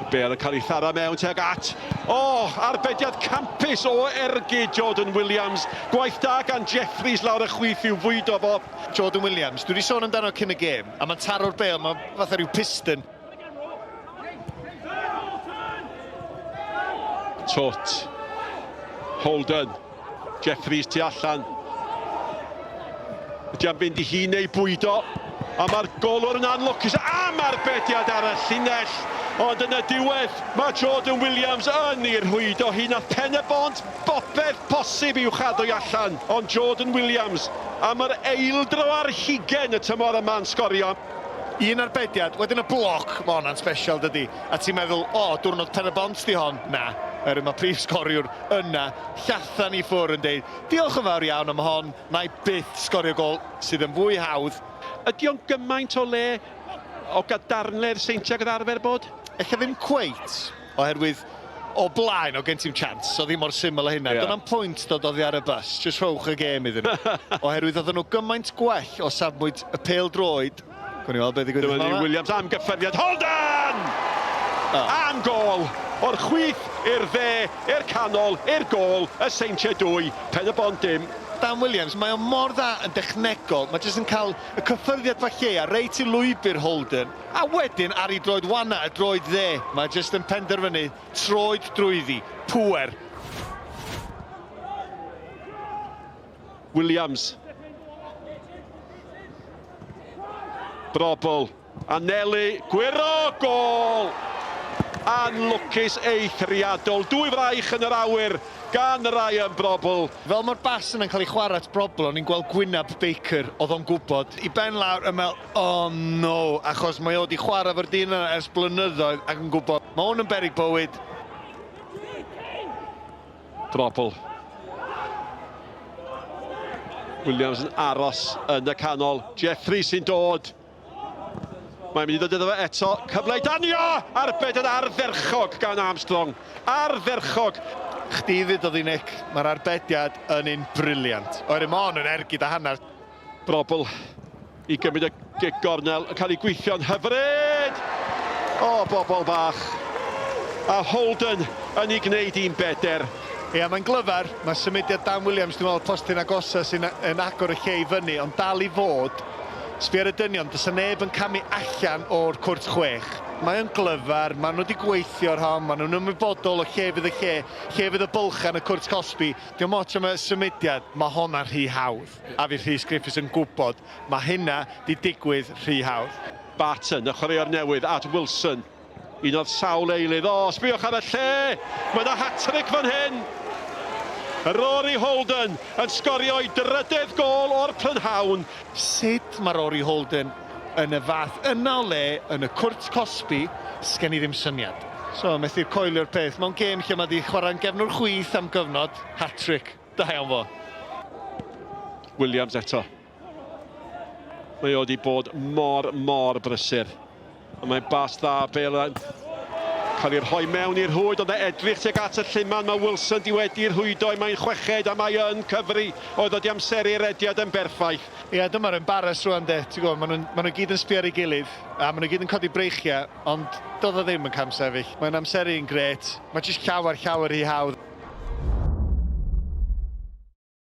Bale yn cael ei thara mewn tuag at... O, oh, arbediad campus o ergyd Jordan Williams. Gwaith da gan Jeffries lawr y chwith i'w fwydo fo. Jordan Williams, dwi wedi sôn amdano cyn y gêm, a mae'n taro'r bêl, mae fatha rhyw piston. Tot. Holden. Jeffries tu allan. Ydy am fynd i hi neu bwydo. A mae'r golwr yn anlwcus am arbediad ar y llinell. Ond yn y diwedd, mae Jordan Williams yn ei rhwydo hi. Nath Pen-y-bont bopeth posib i'w chadw allan. Ond Jordan Williams am yr eildro ar hugain y tymor yma'n sgorio. Un arbediad, wedyn y bloc, ma' honna'n special dydi? A ti'n meddwl, o, diwrnod Pen-y-bont 'di hon. Na, oherwydd mae prif sgoriwr yna, llathan i ffwr' yn deud, diolch yn fawr iawn am hon, na i byth sgorio gôl sydd yn fwy hawdd. Ydy o'n gymaint o le o gadarnle'r Seintiau ag oedd arfer bod? Ella ddim cweit, oherwydd o blaen o gen ti'm chance, so ddim mor syml â hynna. Yeah. Dyna'n pwynt dod oddi ar y bus, jyst rhowch y gêm iddyn nhw. Oherwydd oedden nhw gymaint gwell o safbwynt y pêl-droed. Gwn i weld beth ddigwydd. Dyma ni Williams am gyffyrddiad. Holden! Oh. Am gôl! O'r chwith i'r dde, i'r canol, i'r gôl, y Seintiau 2, Pen-y-bont dim. Dan Williams, mae o mor dda yn dechnegol, mae jyst yn cael y cyffyrddiad bach lleia reit i lwybr Holden. A wedyn ar ei droed wana, y droed dde, mae jyst yn penderfynu troed drwyddi, pŵer. Williams. Brobl. Anelu. Gwyro! Gôl! Anlwcus eithriadol. Dwy fraich yn yr awyr gan Ryan Brobl. Fel mae'r bas yna'n cael ei chwarae at Brobl, o'n i'n gweld gwyneb Baker, oedd o'n gwybod. I ben lawr, yn meddwl, Oh no, achos mae o 'di chwarae efo'r dyn yna ers blynyddoedd ac yn gwybod, mae hwn yn beryg bywyd. Drobl. Williams yn aros yn y canol. Jeffrey sy'n dod. Mae'n mynd i ddod iddo fe eto. Cyfle i danio! Arbed yn ardderchog gan Armstrong. Ardderchog! Chdi ddudodd i Nick, mae'r arbediad yn un brilliant. Oherwydd mae hon yn ergyd a hanner. Brobl i gymryd y gic gornel yn cael ei gweithio'n hyfryd! O, bobl bach! A Holden yn ei gwneud hi'n beder. Ia, mae'n glyfar. Mae symudiad Dan Williams, dwi'n meddwl, postyn agosa sy'n yn agor y lle i fyny, ond dal i fod. Sbia ar y dynion, does 'na neb yn camu allan o'r cwrt chwech. Mae o'n glyfar, maen nhw wedi gweithio ar hon, maen nhw'n ymwybodol o lle fydd y lle, lle fydd y bylchau yn y cwrt cosbi. Dio'm ots am y symudiad, mae honna'n rhy hawdd. A fydd Rhys Griffiths yn gwybod, mae hynna 'di digwydd rhy hawdd. Barton, y chwaraewr newydd, at Wilson. Un o'r sawl eilydd. O, sbïwch ar y lle! Mae yna hat-trick fan hyn! Rory Holden yn sgorio'i drydedd gôl o'r prynhawn. Sut mae Rory Holden yn y fath yna o le yn y cwrt cosbi, sgen i ddim syniad. So, methu coelio'r peth. Mewn gêm lle mae 'di chwarae'n gefnwr chwith am gyfnod, hat-trick. Da iawn fo. Williams eto. Mae o wedi bod mor, mor brysur. A mae'n bas dda, Bale yn cael ei rhoi mewn i'r rhwyd, ond e edrych tuag at y lluman. Mae Wilson di wedi'r rhwydo, mae'n chweched a mae yn cyfri. Oedd o di amseru'r rediad yn berffaith. Ia, dyma'r embarrass rwan de, ti'n gwybod, maen nhw'n ma nhw gyd yn sbio ar ei gilydd, a maen nhw gyd yn codi breichiau, ond doedd o ddim yn camsefyll. Mae'n amseru yn grêt, mae jyst llawer, llawer rhy hawdd.